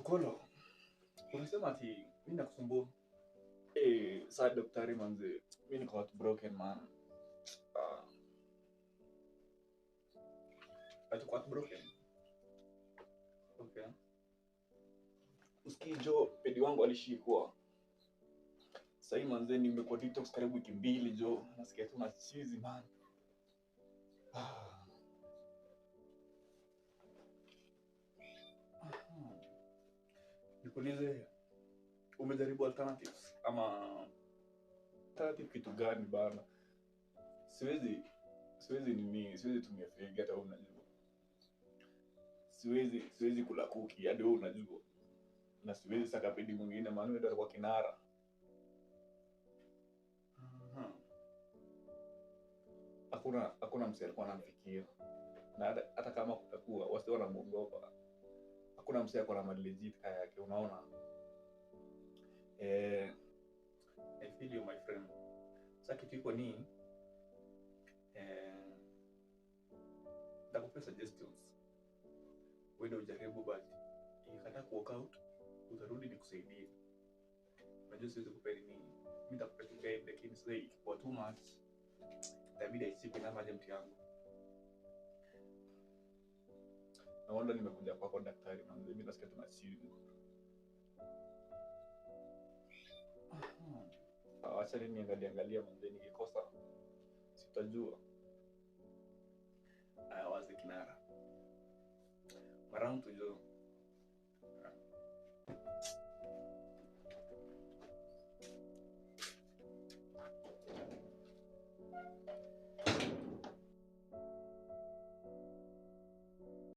Okolo, unasema ati mimi nakusumbua. Saa daktari manze, mimi niko heartbroken man. Ati uko heartbroken? Okay. Usikii jo, pedi wangu alishikwa. Sahii manze nimekuwa detox karibu wiki mbili jo, nasikia tu na chizi man. Nikuulize, umejaribu alternatives ama alternative kitu gani bana? Siwezi nini, siwezi tumia fegi hata wewe unajua. Siwezi kula kuki hadi wewe unajua. Na siwezi saka pedi mwingine maana wewe ndio alikuwa kinara. Hakuna msee alikuwa anamfikia. Na hata kama kutakuwa wasi wanamuogopa. Hakuna msee alikuwa na mali legit kaya yake, unaona? I feel you my friend. Sasa kitu iko ni nitakupea suggestions. Wewe ujaribu, but ikikataa ku work out utarudi nikusaidie. Unajua siwezi kupea nini. Mimi nitakupea tu guide, lakini sasa ikikuwa too much itabidi aisipe na maji mti yangu. Naona nimekuja kwako daktari, na mimi nasikia tuna simu. Acha nini niangalie angalia manze, nikikosa sitajua. Aya, wazi kinara. Maround tujo.